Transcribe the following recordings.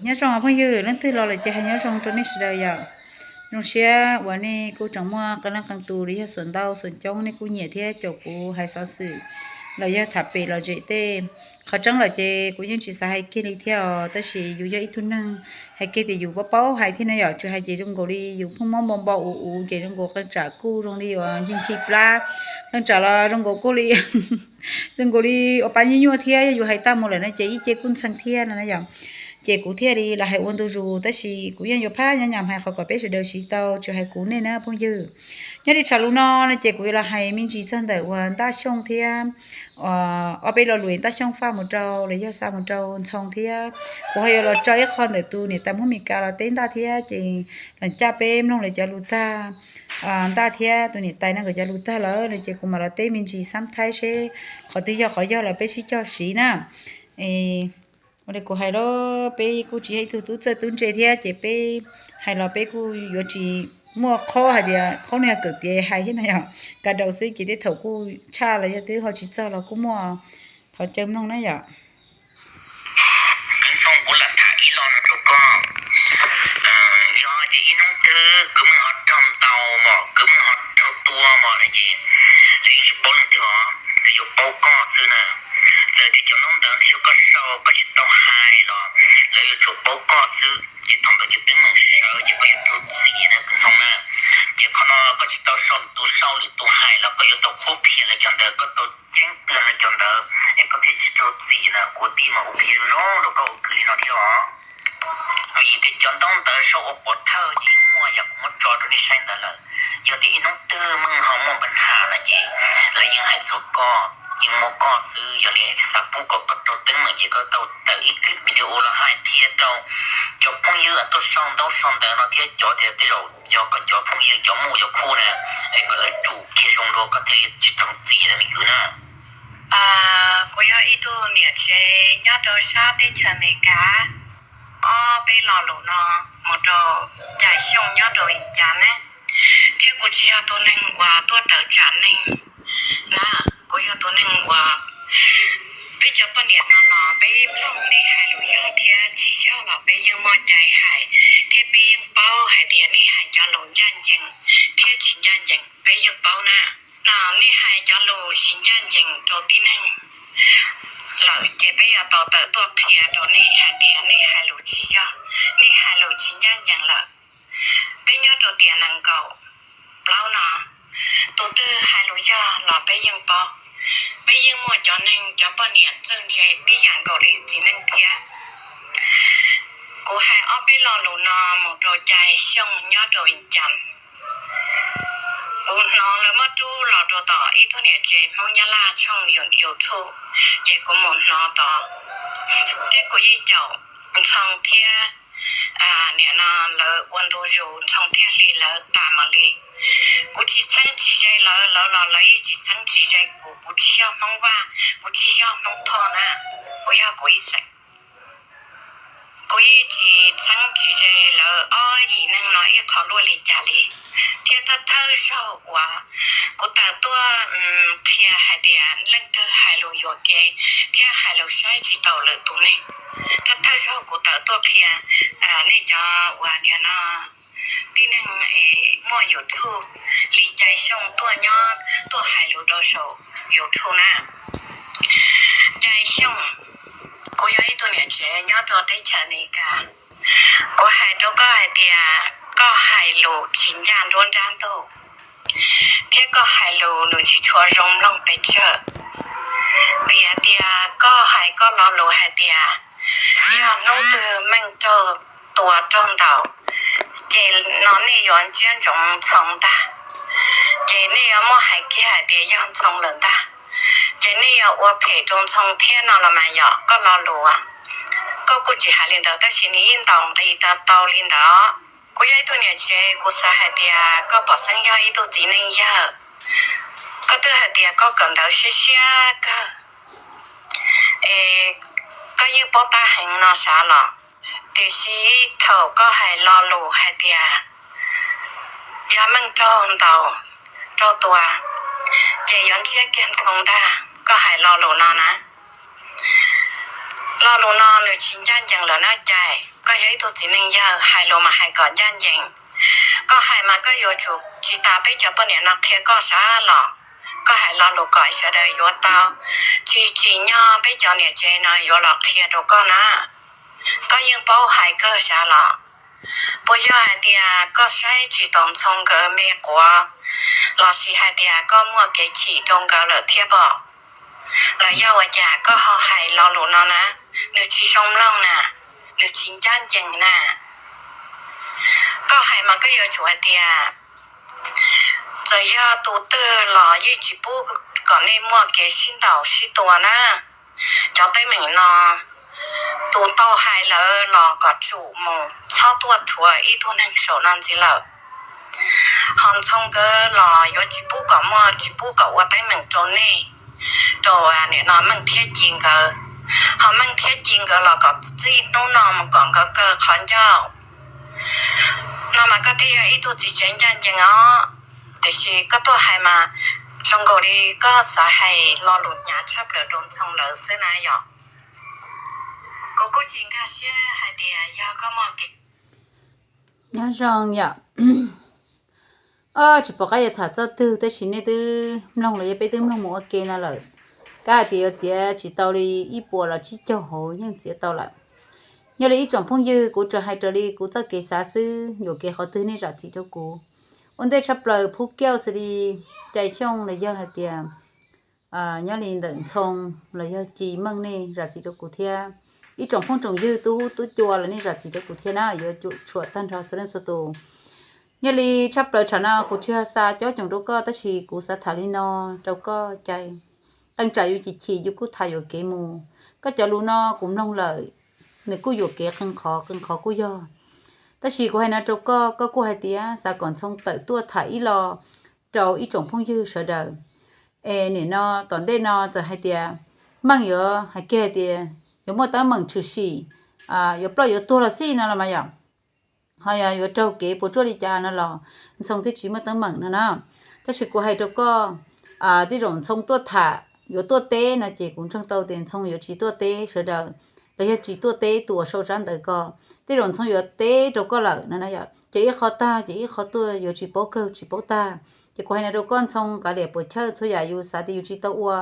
Nyob zoo phooj ywg, leej twg los lawm ces hais nyob zoo rau nej sawv daws yom. Zoo siab uas nej kuj tseem muaj qee leej qee tus los yog xuam ntau xuam coob nej kuj nyiam thiab caum kuv hais xov xwm los yog tham pem los zem tej. Qhov tseeb lawm ces kuv yeej tsis xav hais kiag li thiab os, tab sis yus yog ib tug neeg hais kiag tias yus paub paub hais thiab no yom, tsis hais ces zoo nkaus li yus pheej mob npau npau uv uv ces zoo nkaus qee tsam kuj zoo li uas nchi nchi plab, qee tsam los zoo nkaus kuj li zoo nkaus li ua pa nyuaj nyuaj thiab, yog yus hais tag mus lawm no ces ib ce kuj ntxhee thiab no na yom. Ces kuv thiaj li los hais ua ntu zus, tab sis kuv yeej yuav phab nyab nyam hais qhov kom peb sawv daws siv tau, tsis hais kuv nej na phooj ywg. Nyob li tshav lus no no ces kuv yuav los hais me ntsis txog ntawm uas Ntaj Xyooj thiab ob peb lo lus Ntaj Xyooj faj mus rau los yog xa mus rau Ntxhoo thiab. Kuv ho yuav los tso ib qho ntawm tus niam tais Hmoob Mes Kas los teb Ntaj thiab, ces los caj peb mloog lawv cov lus tag. Ntaj thiab tus niam tais no nkawd cov lus tag lawm no ces kuv mam los teb me ntsis xab thaib seb qhov twg yog qhov yog los peb sib cog siv na. Ua li kuv hais los peb kuj tsis yog ib tug tub txawj tub ntse thiab, ces peb hais los peb kuj yuav tsis muaj qhob hais tias qhob no yog kawm tiav hais thiab no yog kav daus xwb, ces tej thaum kuj tshaj los yog twb ho tsis txog los kuj muaj. Thov caw mloog na yom. Kwv Ntxhoo, kuv lam tham ib lo no rau koj. Yog tias ib hnub twg kwv Meej ho raug ntaus mos, kwv Meej ho raug tua mos no ces lawv yeej tsis paub leej twg os, lawv yuav paub koj xwb na. Txawm tias cov ntaub ntawv nrog koj sau koj tsis tau hais los lawv yuav tsum paub koj xwb. Ces thaum ntawd ces teeb meem sawv ces koj yuav raug txim na Kwv Ntxhoo na. Ces qhov no koj tsis tau sau lwm tus sau lwm tus hais los koj yuav tau qhuab qhia lawv cov ntawd, koj tau ceeb twg lawv cov ntawd es koj thiaj tsis raug txim na. Kuv tij mas kuv qhia zoo rau koj ua kwv li no thiab os. Vim tias cov ntaub ntawv sau ua pov thawj ces yeej muaj yam kuv muab tso rau nej saib ntawd lawm. Yog tias ib hnub twg Meej ho muaj pab nrha no ces lawv yeej hais txog koj, yeej muaj koj xwb. Yog li xav pub kom koj raug teeb meem ces koj tau tawm ib clip video los hais thiab rau cov phooj ywg tuaj sau ntaub sau ntawv no thiab cov tias tej zaum yog koj cov phooj ywg cov muaj cov khub na, es kom lawv tsum kiag zoo dua koj thiaj li tsis raug txim na me kwv na. Kuv yog ib tug niam tsev nyob rau sab teb chaws Amelikas. Ob peb lo lus no mus rau Cai Xyooj nyob rau Vias Cas na, thiab kuv tsis yog tus neeg uas tuaj tawm tsam neeg na. Kuv yog tus neeg uas peb cov poj niam no los peb mloog nej hais lus yog thiab tsis yog los peb yeej muaj cai hais, thiab peb yeej paub hais tias nej hais cov lus ncaj ncees thiab tsis ncaj ncees peb yeej paub na. No nej hais cov lus tsis ncaj ncees rau tib neeg lawm ces peb yuav tau tawm tuaj qhia rau nej hais tias nej hais lus tsis yog, nej hais lus tsis ncaj ncees lawm. Peb nyob rau tiam nees nkaum plaub no, tus twg hais lus yog los peb yeej paub. Peb yeej muaj cov neeg cov poj niam txawj ntse tib yam nkaus li txiv neej thiab. Kuv hais ob peb lo lus no mus rau Cai Xyooj nyob rau Vias Cas. Kuv hnov lawv muab rub los rau tom ib tug niam tsev Hmoob Nyab Laj tshooj YouTube, ces kuv mus hnov tod, thiab kuv yeej caum Ntxhoo thiab niam no lawv ua ntu zus, Ntxhoo thiab Hli lawv tas mam li. Kuv tsis txheeb tsis ze lawv, lawv los lawv yeej tsis txheeb tsis ze kuv. Kuv tsis yog Hmoob Vaj, kuv tsis yog Hmoob Thoj na, kuv yog kuv ib xeem. Kuv yeej tsis txheeb tsis ze lawv ob yim neeg no ib qho luaj li cas li. Thiab thawj thawj zaug uas kuv tawm tuaj qhia hais tias leej twg hais lus yuam kev thiab hais lus saib tsis taus lwm tus neeg, thawj thawj zaug kuv tawm tuaj qhia nej cov uas niam no tib neeg muaj YouTube li Cai Xyooj tuaj nyob tuaj hais lus rau saum YouTube na. Cai Xyooj, kuv yog ib tug niam tsev nyob rau teb chaws Amelikas. Kuv hais rau koj hais tias koj hais lus tsis ncaj nruab nrab ntug, thiab koj hais lus nws tsis tshua zoo mloog pes tsawg. Vim hais tias koj hais koj lo lus hais tias yog hnub twg Meej raug tua raug ntaus, ces no nej yuav ntsiab ntsoov Ntxhoo ntag, ces nej yuav muaj hais kiag hais tias yog Ntxhoo lawm ntag, ces nej yuav ua phem rau Ntxhoo thiab no los mas yog koj lo lus. Koj kuj tsis hais li ntawd tab sis nws yeej ntaus nqi tau tau li ntawd. Kuv yog ib tug niam tsev, kuv xav hais tias koj pom xeeb yog ib tug txiv neej yawg. Koj twb hais tias koj kawm ntawv siab siab kawg, es koj yeej paub tab heev no sav los, tiam sis thaum koj hais lo lus hais tias yog Meej raug ntaus raug tua, ces yuav ntsiab kiag Ntxhoo ntag, koj hais lo lus no na. Lo lus no nws tsis ncaj ncees lawm na Cai, koj Yog ib tug txiv neej yawg hais lus mas hais kom ncaj ncees. Koj hais mas koj yuav tsum tsis tas peb cov poj niam no qhia koj sav los. Koj hais lo lus kom sawv daws yuav tau, tsis tsim nyog peb cov niam tsev no yuav los qhia rau koj na. Koj yeej paub hais kawg sav los. Puas yog hais tias koj saib tsis taus Ntxhoo nkawd me quav, los sis hais tias koj muaj kev chim rau nkawd lawm thiab pob? Los yog ua cas koj ho hais lo lus no na? Nws tsis zoo mloog na, nws tsis ncaj ncees na. Koj hais mas koj yuav tsum hais tias, txawm yog tus twg los yeej tsis pub kom nej muaj kev sib ntaus sib tua na. Cov teeb meem no, tus tau hais lawm los kom tsum mus txhob tuaj rhuav ib tug neeg saum no ntxiv lawm. Ho Ntxhoo nkawd los yuav tsis pub kom muaj, tsis pub kom ua teeb meem rau nej, rau nim no Meej thiab Ci nkawd. Ho Meej thiab Ci nkawd los kom txij hnub no mus kom nkawd kawg qhov ncauj. No mas koj thiaj yog ib tug txiv tsev ncaj ncees os. Tiam sis koj tuaj hais mas zoo nkaus li koj xav hais lo lus hnyav tshaj plaws rau Ntxhoo lawv xwb na yom. Kuv kuj tsis nkag siab hais tias yog koj muaj kev. Nyob zoo yom. Tsis pom qab yuav tham txoj twg tab sis nej twb mloog los yog peb twb mloog mus ua ke no lawm. Kab hais tias yuav txiav tsis tau li ib puas los tsib caug hauv yeej txiav tau lawm. Yog li ib tsoom phooj ywg, kuv tsuas hais raws li kuv txoj kev xav xwb, yuam kev qhov twg nej zam txim rau kuv. Ua ntej tshaj plaws Phub Kauj xws li Cai Xyooj los yog hais tias nyob li ntawm Ntxhoo los yog Ci Meej nej zam txim rau kuv thiab. Ib tsoom phooj tsoom ywg tub hub tub cua los nej zam txim rau kuv thiab na, yuav tsum tshuam tag nrho txhua leej txhua tus. Yog li tshaj plaws tsam no kuv tsis yog xa cob coom rau koj tab sis kuv xav tham li no rau koj Cai. Qee tsam yus chim chim yus kuj tham yuam kev mus. Koj cov lus no kuv mloog lawm, nws kuj yuam kev qee qhov qee qhov kuj yog. Tab sis kuv hais no rau koj, koj kuj hais tias xav kom Ntxhoo tawm tuaj tham ib lo rau ib tsoom phooj ywg sawv daws. Es nim no tom ntej no txawm hais tias Meej yuav hais kiag hais tias yuav muaj teeb meem tshwm sim, yuav ploj yuav tuag los xij no los mas yom, ho yog yuav raug kev puas tsuaj li cas no los Ntxhoo thiaj tsis muaj teeb meem no na. Tab sis kuv hais rau koj, tej zaum Ntxhoo tuaj tham yuav tuaj teb no ces kuv ntseeg tau tias Ntxhoo yuav tsis tuaj teb sawv daws, los yog tsis tuaj teb tus uas sau tsab ntawv ko. Tej zaum Ntxhoo yuav teb rau koj lawm no na yom, ces ib qho tag ces ib qho tuaj yuav tsis paub kawg tsis paub tag. Ces kuv hais no rau koj Ntxhoo, kav liam puas chawj, txhua yam yus xav tias yus tsis tau ua,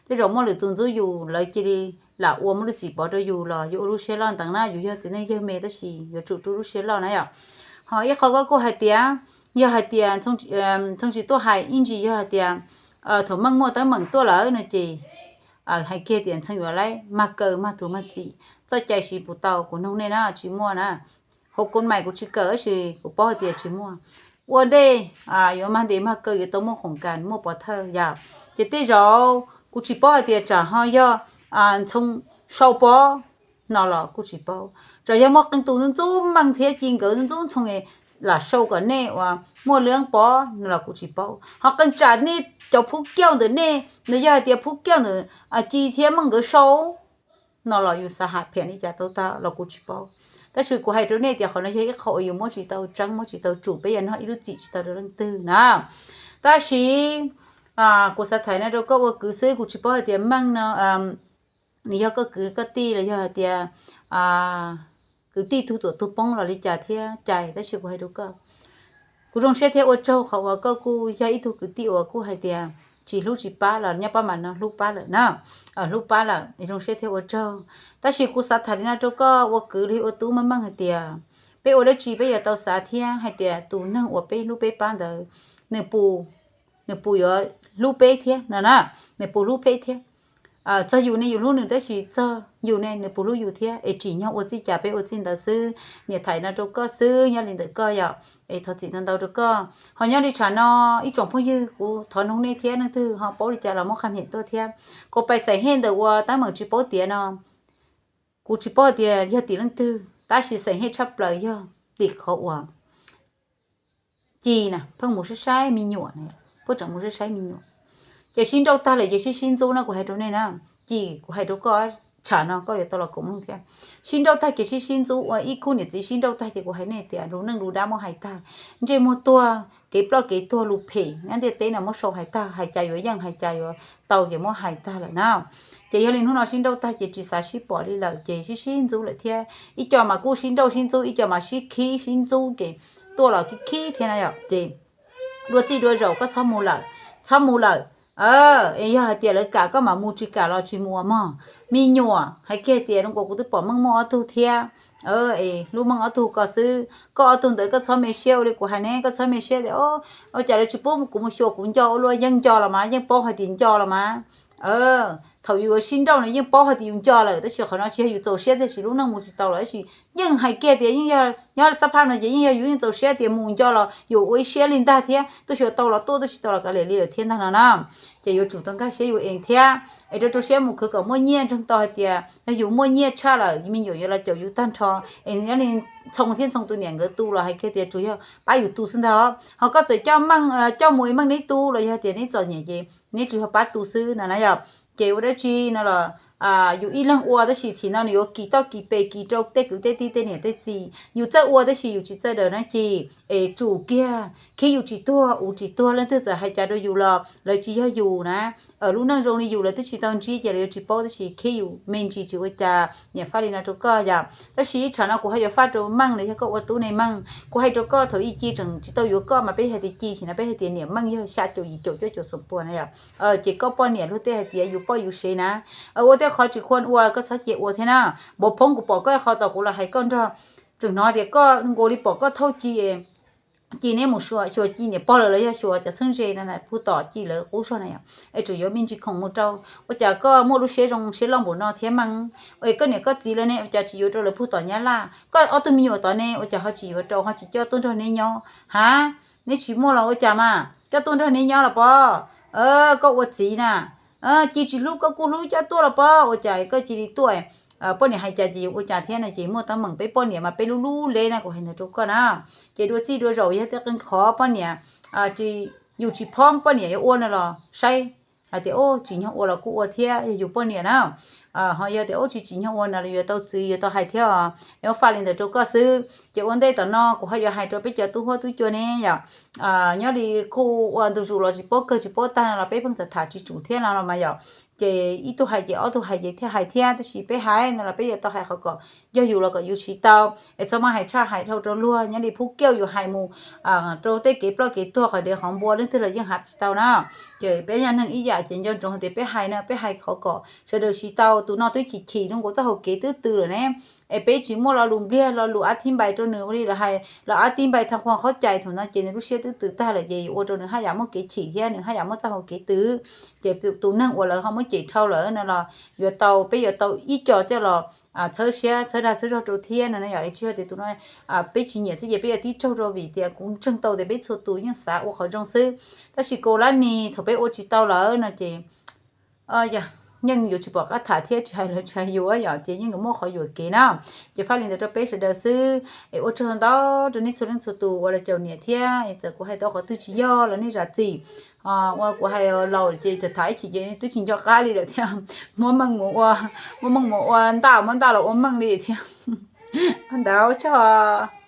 tej zaum muaj lwm tus ntxub yus lawv cia li lam ua muaj lub txim pov rau yus los yuav ua lub siab loj ntev na. Yus yog txiv neej yawg me tab sis yuav tsum rub lub siab loj na yom. Ho ib qho koj kuj hais tias, yog hais tias Ntxhoo tsis tuaj hais ib ntsis, yog hais tias thaum Meej muaj teeb meem tuaj lawm no ces hais kiag tias Ntxhoo yuav laib mag kaw mag tuag mag txim. Txoj cai siv puas tau, kuv noog nej na, tsis muaj na. Hauv kos mais kuv tsis kawm tab sis kuv paub hais tias tsis muaj. Ua ntej yuav mag ntes mag kaw yuav tau muaj khoom kas muaj pov thawj yom. Ces tej zaum kuv tsis paub hais tias tsam ho yog Ntxhoo sau pov no los kuj tsis paub. Tsam yog muaj qee tus ntxub ntxub Meej thiab Ci nkawd, ntxub ntxub Ntxhoo lam sau kom nej uas muaj leeb pov no los kuv tsis paub. Ho qee tsam nej cov Phub Kauj ntawm nej, nws yog hais tias Phub Kauj ntawm Ci thiab Meej nkawd sau no los yus xav ham phim li cas tau tag los kuv tsis paub. Tab sis kuv hais rau nej tias qhov no yog ib qho uas yus muab tsis tau tseeb, muab tsis tau tsum, peb yog noj ib lub txim tsis tau rau leej twg na. Tab sis kuv xav tham no rau koj ua kwv xwb, kuv tsis paub hais tias Meej no nws yog koj kwv koj tij los yog hais tias kwv tij tug tuam tug poob los li cas thiab Cai, tab sis kuv hais rau koj, kuv zoo siab thiab ua tsaug qhov uas koj kuj yog ib tug kwv tij uas kuj hais tias tsis hlub tsis pab los nyob pab mas no hlub pab lawm na, hlub pab lawm, zoo siab thiab ua tsaug. Tab sis kuv xav tham li no rau koj ua kwv los yog ua tub Meej Meej hais tias peb ua dab tsi peb yuav tau xav thiab hais tias tus neeg uas peb hlub peb pab ntawd, nws puas, nws puas yuav hlub peb thiab no na, nws puas hlub peb thiab. Txog yus ne yus hlub nws tab sis txog yus ne nws puas hlub yus thiab, es tsim nyog ua txij cas peb ua txij ntawd xwb. Niam tham no rau koj xwb, nyob li ntawm koj yom, es thov txim ntau ntau rau koj. Ho nyob li tsam no ib tsoom phooj ywg, kuv thov noog nej thiab, leej twg ho paub li cas los muab qhia tuaj thiab. Kuv pais xeem Hej ntawm uas teeb meem tsis paub tiav no, kuv tsis paub tias yog tim leej twg tab sis xeem Hej tshaj plaws yog tim qhov uas Ci na pheej mus saib saib me nyuam, pheej tseem mus saib saib me nyuam, ces sib nrauj tag lawm ces sib sib ntxub no, kuv hais rau nej na, Ci, kuv hais rau koj, tsam no koj yuav tau los koom mloog thiab. Sib nrauj tag ces sib sib ntxub ua ib khub niam txiv sib nrauj tag ces kuv hais nej tias lus neej lus dab muab hais tag, ntsej muag tuag, kev ploj kev tuag, lus phem nyob ntiaj teb no muab sau hais tag, hais cas yuav yeej hais cas yuav tau ces muab hais tag lawm na. Ces yog li hnub no sib nrauj tag ces tsis xav sib pom li lawm ces sib sib ntxub lawm thiab. Ib co mas kuj sib nrauj sib ntxub, ib co mas sib khib sib ntxub ces tuaj los khib khib thiab na yom. Ces dua txij dua zaus koj txhob mus lawm, txhob mus lawm. Es yog hais tias lawv kam koj mam mus, tsis kam los tsis mus mog. Me nyuam, hais kiag tias zoo nkaus kuv twb pom Meej muaj ob tug thiab. Es hlub Meej ob tug ko xwb, koj ob tug ntawd koj txhob me siab ua li kuv hais ne, koj txhob me siab tias ua cas lawv tsis pub kuv mus xyuas kuv nco ua luaj, yeej nco los mas, yeej paub hais tias nco los mas. Thaum yus sib nrauj no yeej paub hais tias yus nco lawm, tab sis qhov no tsis yog yus txaus siab tiam sis lub neej mus tsis tau lawm, tab sis yeej hais kiag tias yeej yog nyob xab phaj no ces yeej yog yus yeej txaus siab tias mus nco los yus ua ib siab li ntag thiab, tuaj xyuas tau los tuaj, tuaj tsis tau los kav liam li lawm thiab ntag no na. Ces yuav tsum tau nkag siab yus ees thiab, es rau rau siab mus khwv kom muaj nyiaj, ntseeg tau hais tias yog yus muaj nyiaj tshaj lawm me nyuam yuav los caum yus tag nrho. Es nyob li Ntxhoo thiab Ntxhoo tus niam nkawd tu los hais kiag tias tsuas yog pab yus tu xwb ntag. Ho koj txawm coj Meej, coj mus es Meej neb tu los yog tias neb txom nyem ces neb tsuas yog pab tu xwb no na yom. Ces ua dab tsi no los yus ib leeg ua tab sis thaum no nws yuav kis toj kis pes kis rau tej kwv tej tij tej niam tej txiv. Yus txawj ua tab sis yus tsis txawj daws na ces es tsum kiag, khib yus tsis tuag, uv tsis tuag, leej twg txawm hais cas rau yus los lawv tsis yog yus na. Lub neej zoo li yus lawv twb tsis tau ntsib ces lawv yuav tsis paub, tab sis khib yus me ntsis tsis ua cas, niam faj li no rau koj yom. Tab sis ib tsam no kuv ho yuav faj rau Meej los yog koj ua tub ne Meej. Kuv hais rau koj thaum ib ci tseem tsis tau yuav koj mas peb hais tias ci, thaum no peb hais tias niam Meej yog xya caum yim caum cuaj caum xoom pua na yom. Ces koj poj niam luag tej hais tias yus poj yus sev na, ua tej qhov tsis khuam ua koj txhob cia ua thiab na. Npaum phoob kuv pom koj ib qho tom kuv los hais koj nrog, tseem hnov tias koj nkaus li pom koj thauj ci, ci neb mus xyuas ci niam pog lawm los yog xyuas cov txheeb ze no, pug tom ci lawv qub zog na yom, es tseem yuav me ntsis khoom mus rau. Ua cas koj muaj lub siab zoo siab loj npaum no thiab Meej? Es koj niam koj txiv lawv ne, ua cas tsis yuav rau lawv pug tom Nyab Laj? Koj ob tug me nyuam tod ne, ua cas ho tsis yuav rau, ho tsis coj tuaj nrog neb nyob? Ha, neb tsis muaj los ua cas mas coj tuaj nrog neb nyob los pob? Koj ua txiv na, ci tsis hlub koj kuj hlub coj tuaj los pob, ua cas koj cia li tuaj? Poj niam hais cas ces yus ua cas thiab no ces muaj teeb meem, peb poj niam mas peb lub lub le na, kuv hais ntawd rau koj na. Ces dua txij dua zaus yog tej qee qhov poj niam, yus tsis phob poj niam yuav ua no los saib hais tias tsim nyog ua los kuj ua thiab, yog yus poj niam na. Ho yog tias tsis tsim nyog ua no los yuav tau txwv yuav tau hais thiab os. Es ua faj li ntawd rau koj xwb. Ces ua ntej tom no kuv ho yuav hais rau peb cov tub huab tub cua ne yom, nyob li kuj ua ntu zus los tsis paub kawg tsis paub tag no los peb pheej tham tham tsis tsum thiab no los mas yom. Ces ib tug hais ces ob tug hais ces thiaj hais thiab, tab sis peb hais no los peb yuav tau hais qhov kom yog yus los kom yus siv tau, es txhob muab hais tshaj hais dhau rau luag. Nyob li phub kiauj yus hais mus rau tej kev ploj kev tuag qhov dev qhov npua leej twg los yeej hais tsis tau na. Ces peb yog neeg ib yam ces nco ntsoov hais tias peb hais no peb hais qhov kom sawv daws siv tau. Tus no twb chim chim zoo nkaus txoj hau kev twb tw lawm ne, es peb tsis muaj lo lus npliag lo lus ab thib npais rau nws ua li lawv hais, lawv ab thib npais tham khuam khaub cai thaum no ces nws lub siab twb tw tag lawm ces ua rau nws haj yam muaj kev chim thiab nws haj yam muaj txoj hau kev tw. Ces tus neeg uas lawv ho muab cem dhau lawm no los yuav tau, peb yuav tau ib co coj los txhawb siab txhawb dag txhawb zog rau thiab no yom. Tsis yog tias tus no peb tsis nyiam xwb ces peb yuav tib tsaug rau, vim tias kuv ntseeg tau tias peb txhua tus yeej xav ua qhov zoo xwb. Tab sis kaus lab nis thaum peb ua tsis tau lawm no ces yeej yuav tsis pom qab tham thiab, tsis hais lawv tsis hais yus yom, ces yeej yuav muaj qhov yuam kev na. Ces faj li ntawd rau peb sawv daws xwb, es ua tsaug ntau rau nej txhua leej txhua tus uas los caum niam thiab. Txawm kuv hais tau qhov twg tsis yog los nej zam txim. Ua kuv hais laus ces tham tham ib chim ces twb tsis nco qab li lawm thiab. Muab meej mus ua, muab meej mus ua ntaj, muab ntaj los ua meej li thiab. Ntawd tso.